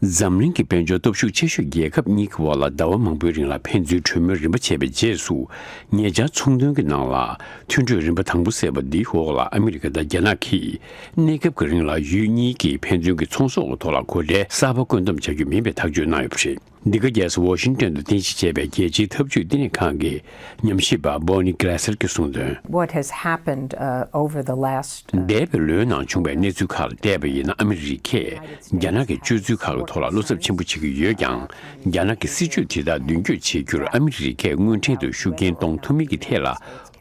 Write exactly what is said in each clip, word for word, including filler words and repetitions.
འཛམ་གླིང་གི་དཔལ་འབྱོར་སྟོབས་ཤུགས་ཆེ་ཤོས་རྒྱལ་ཁབ་གཉིས་ཀྱི་དབར་ལ་ཟླ་བ་མང་པོའི་རིང་ལ་ཕན་ཚུན་གྲོས་མོལ་རིམ་པ་བྱས་པའི་རྗེས་སུ། ཉེ་ཆར་ཚོང་དོན་གྱི་ནང་ལ་མཐུན་གྲོས་རིམ་པ་དང་པོ་ཟེར་བ་འདིའི་འོག་ལ་ཨ་མི་རི་ཀ་དང་རྒྱ་ནག་གིས་གནས་སྐབས་ཀྱི་རིང་ལ་ཡུལ་གཉིས་ཀྱི་ཕན་ཚུན་གྱི་ཚོང་ཟོག་གི་ཐོག་ལ་གོ་ལའི་གསར་པ་བཀོད་འདོམས་བྱ་རྒྱུ་མིན་པའི་ཐག་གཅོད་གནང་ཡོད་པ་རེད། འདི་ག་རྒྱལ་ས་ཝ་ཤིང་ཏོན་དུ་རྟེན་གཞི་བྱས་པའི་རྒྱལ་སྤྱིའི་འཐབ་ཇུས་བསྟི་གནས་ཁང་གི་ཉམས་ཞིབ་པ་Bonnie Glaser གྱིས་གསུངས་དོན། What has happened, uh, over the last, uh, འདས་པའི་ལོའི་ནང་བྱུང་བའི་གནས་ཚུལ་ཁག་ལ་བལྟས་པ་ཡིན་ན། ཨ་མི་རི་ཀས་རྒྱ་ནག་གི་སྤྱོད་ཚུལ་ཁག་གི་ཐོག་ལ་བློ་འཚབ་ཆེན་པོ་བྱེད་ཀྱི་ཡོད་ཀྱང་། རྒྱ་ནག་གི་སྲིད་ཇུས་དེ་དག་མདུན་སྐྱོད་བྱེད་རྒྱུར་ཨ་མི་རི་ཀས་དངོས་འབྲེལ་དུ་ཤུགས་རྐྱེན་གཏོང་ཐུབ་མིན་གྱི་ཐད་ལ་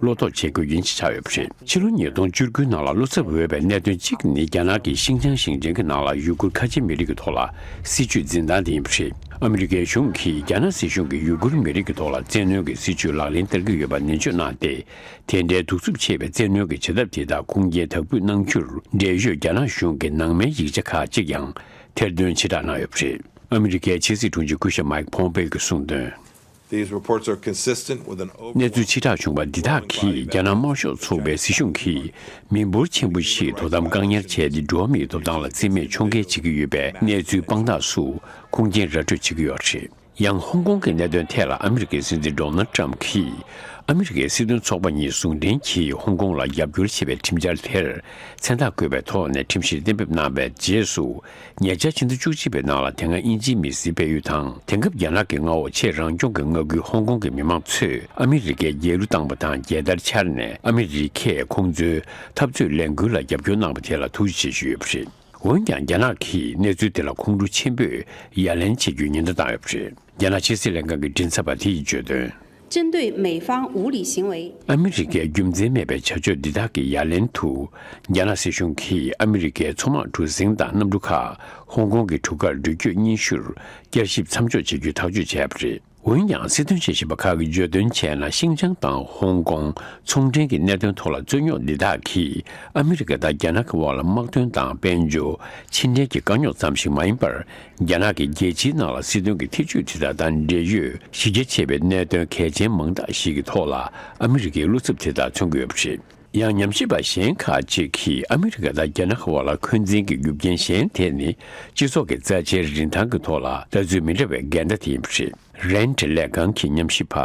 བློ་དོགས་བྱེད་དགོས་རྐྱེན་ཞིག་ཆགས་ཡོད་པ་རེད། ཕྱི་ལོ་ཉིས་སྟོང་བཅུ་དགུ་ནང་ལ་བློ་འཚབ་འོས་པའི་གནད་དོན་གཅིག་ནི། རྒྱ་ནག་གིས་ཤིན་ཅང་ཞིང་ཆེན་གྱི་ནང་ལ་ཡུ་གུར་ཁ་ཆེ་མི་རིགས་ཀྱི་ཐོག་ལ་སྲིད་ཇུས་འཛིན་སྟངས་དེ་ཡིན་པ་རེད། ཨ་མི་རི་ཀའི་གཞུང་གིས་རྒྱ་ནག་སྲིད་གཞུང་གིས་ཡུ་གུར་མི་རིགས་ཀྱི་ཐོག་ལ་བཙན་གནོན་གྱི་སྲིད་ཇུས་ལག་ལེན་བསྟར་གྱི་ཡོད་པ་ནན་བརྗོད་གནང་སྟེ། དེ་འདྲའི་གདུག་རྩུབ་ཆེ་བའི་བཙན་གནོན་གྱི་བྱེད་ཐབས་དེ་དག་ཁུངས་སྐྱེལ་དག་འབུད་གནང་རྒྱུར། འབྲེལ་ཡོད་རྒྱ་ནག་གཞུང་གི་ནང་མའི་ཡིག་ཆ་ཁག་ཅིག་ཡང་ཐེར་འདོན་ཕྱིར་བསྒྲགས་གནང་ཡོད་པ་རེད། ཨ་མི་རི་ཀའི་ཕྱི་སྲིད་དྲུང་ཆེ་སྐུ་ཞབས་Mike Pompeo གིས་གསུངས་དོན། These reports are consistent with an overall གནས་ཚུལ་ཕྱིར་བསྒྲགས་བྱུང་བ་འདི་དག་གིས་རྒྱ་ནག་དམར་ཤོག་ཚོགས་པའི་སྲིད་གཞུང་གིས་མི་འབོར་ཆེན་པོ་ཞིག་དོ་དམ་བཀག་ཉར་བྱས་ཏེ། འགྲོ་བ་མིའི་ཐོབ་ཐང་ལ་བརྩི་མེད་ཕྱོགས་འགལ་བྱེད་ཀྱི་ཡོད་པའི་གནས་ཚུལ་དཔང་རྟགས་སུ་ཁུངས་སྐྱེལ་ར་སྤྲོད་བྱེད་ཀྱི་ཡོད་པ་རེད། ཡང་། ཧོང་ཀོང་གི་གནད་དོན་ཐད་ལ་ཨ་མི་རི་ཀའི་སྲིད་འཛིན་Donald Trump གིས། ཨ་མི་རི་ཀའི་སྲིད་དོན་ཚོགས་པ་གཉིས་ཟུང་འབྲེལ་གྱིས་ཧོང་ཀོང་ལ་རྒྱབ་སྐྱོར་བྱེད་པའི་ཁྲིམས་འཆར་དེར་མཚན་རྟགས་བཀོད་པའི་ཐོག་ནས་ཁྲིམས་གཞི་གཏན་འབེབས་གནང་བའི་རྗེས་སུ། ཉེ་ཆར་ཕྱི་ཟླ་བཅུ་གཅིག་པའི་ནང་ལ་དེ་སྔ་དབྱིན་ཇིའི་མི་སེར་སྤེལ་ཡུལ་དང་། དེང་སྐབས་རྒྱ་ནག་གི་མངའ་འོག་ཆེས་རང་སྐྱོང་གི་མངའ་ཁུལ་ཧོང་ཀོང་གི་མི་མང་ཚོས་ཨ་མི་རི་ཀའི་རྒྱལ་གླུ་བཏང་བ་དང་། རྒྱལ་དར་འཕྱར་ནས་ཨ་མི་རི་ཀས་ཁོང་ཚོའི་འཐབ་རྩོད་ལས་འགུལ་ལ་རྒྱབ་སྐྱོར་གནང་བ་དེ་ལ་ཐུགས་རྗེ་ཆེ་ཞུས་ཡོད་པ་རེད། འོན་ཀྱང་། རྒྱ་ནག་གིས་གནས་ཚུལ་དེ་ལ་ཁོང་ཁྲོ་ཆེན་པོས་ཡ་ལན་བྱེད་རྒྱུའི་ཉེན་བརྡ་བཏང་ཡོད་པ་རེད། རྒྱ་ནག་ཕྱི་སྲིད་ལྷན་ཁང་གི་མགྲིན་ཚབ་པ་དེ་ཡིས་བརྗོད་དོན། 针对美方无理行为། ཨ་མི་རི་ཀའི་རྒྱུ་མཚན་མེད་པའི་བྱ་སྤྱོད་འདི་དག་གི་ཡ་ལན་དུ། རྒྱ་ནག་སྲིད་གཞུང་གིས་ཨ་མི་རི་ཀའི་མཚོ་དམག་གྲུ་གཟིངས་དང་གནམ་གྲུ་ཁག་ཧོང་ཀོང་གི་གྲུ་ཁར་འགྲུལ་སྐྱོད་སྙན་ཞུར་བསྐྱར་ཞིབ་མཚམས་འཇོག་བྱེད་རྒྱུའི་ཐག་གཅོད་བྱས་པ་རེད། འོན་ཀྱང་། སྲིད་དོན་དཔྱད་ཞིབ་པ་ཁག་གིས་བརྗོད་དོན་བྱས་ན། ཤིན་ཅང་དང་ཧོང་ཀོང་ཚོང་འབྲེལ་གྱི་གནད་དོན་ཐོག་ལ་རྩོད་རྙོག་འདི་དག་གིས་ཨ་མི་རི་ཀ་དང་རྒྱ་ནག་གི་དབར་ལ་དམག་དོན་དང་དཔལ་འབྱོར་ཕྱི་འབྲེལ་གྱི་དཀའ་རྙོག་ཙམ་ཞིག་མ་ཡིན་པར། རྒྱ་ནག་གིས་རྒྱལ་སྤྱིའི་ནང་ལ་སྲིད་དོན་གྱི་ཐེ་བྱུས་དེ་དག་དང་འབྲེལ་ཡོད་གཞི་རྒྱ་ཆེ་བའི་གནད་དོན་གལ་ཆེན་མང་དག་ཞིག་གི་ཐོག་ལ་ཨ་མི་རི་ཀའི་བློ་འཚབ་དེ་དག་མཚོན་གྱི་ཡོད་པ་རེད། ཡང་། ཉམས་ཞིབ་པ་གཞན་ཁག་ཅིག་གིས་ཨ་མི་རི་ཀ་དང་རྒྱ་ནག་དབར་ལ་འཁོན་འཛིན་གྱི་རྒྱུ་རྐྱེན་གཞན་དེ་ནི། སྤྱི་ཚོགས་ཀྱི་རྩ་ཆེའི་རིན་ཐང་གི་ཐོག་ལ་ལྟ་ཚུལ་མི་འདྲ་བའི་འགལ་ཟླ་དེ་ཡིན་པ་རེད། རན་ཊི་ལས་ཁང་གི་ཉམས་ཞིབ་པ་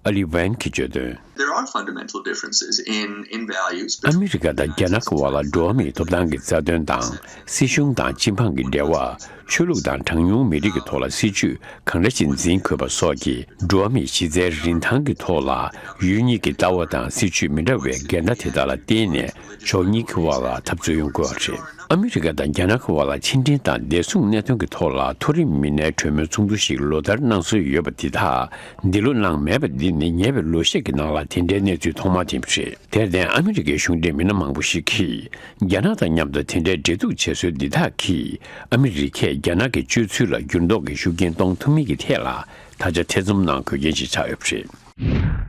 ཨ་ལི་ཝན་གྱིས་བརྗོད་དོན། There are fundamental differences in, in values ཨ་མི་རི་ཀ་དང་རྒྱ་ནག་གི་དབར་ལ་འགྲོ་བ་མིའི་ཐོབ་ཐང་གི་རྩ་དོན་དང་། སྲིད་གཞུང་དང་སྤྱི་འབངས་ཀྱི་འབྲེལ་བ། ཆོས་ལུགས་དང་གྲངས་ཉུང་མི་རིགས་ཀྱི་ཐོག་ལ་སྲིད་ཇུས་གང་འདྲ་ཞིག་འཛིན་དགོས་པ་སོགས་ཀྱི་འགྲོ་བ་མིའི་གཞི་རྩའི་རིན་ཐང་གི་ཐོག་ལ་ཡུལ་གཉིས་ཀྱི་ལྟ་བ་དང་སྲིད་ཇུས་མི་འདྲ་བའི་འགལ་ཟླ་དེ་དག་ལ་བརྟེན་ནས་ཕྱོགས་གཉིས་ཀྱི་དབར་ལ་འཐབ་རྩོད་ཡོང་དགོས་པ་རེད། ཨ་མི་རི་ཀ་དང་རྒྱ་ནག་གི་དབར་ལ་ཕྱི་འབྲེལ་དང་བདེ་སྲུང་གནད་དོན་གྱི་ཐོག་ལ་མཐོ་རིམ་མི་སྣའི་གྲོས་མོལ་ཚོགས་འདུ་ཞིག་ལོ་ལྟར་གནང་སྲོལ་ཡོད་པ་འདི་དག་འདི་ལོ་གནང་མེད་པ་འདི་ནི་ཉེ་བའི་ལོ་ཤས་ཀྱི་ནང་ལ་དེ་འདྲའི་གནས་ཚུལ་ཐོག་མ་དེ་རེད། དེར་བརྟེན། ཨ་མི་རི་ཀའི་གཞུང་འབྲེལ་མི་སྣ་མང་པོ་ཞིག་གིས་རྒྱ་ནག་དང་མཉམ་དུ་དེ་འདྲའི་འབྲེལ་གཏུག་བྱེད་སྲོལ་འདི་དག་གིས་ཨ་མི་རི་ཀས་རྒྱ་ནག་གི་སྤྱོད་ཚུལ་ལ་འགྱུར་ལྡོག་གི་ཤུགས་རྐྱེན་གཏོང་ཐུབ་མིན་གྱི་ཐད་ལ་ད་ཆ་ཐེ་ཚོམ་གནང་དགོས་རྐྱེན་ཞིག་ཆགས་ཡོད་པ་རེད།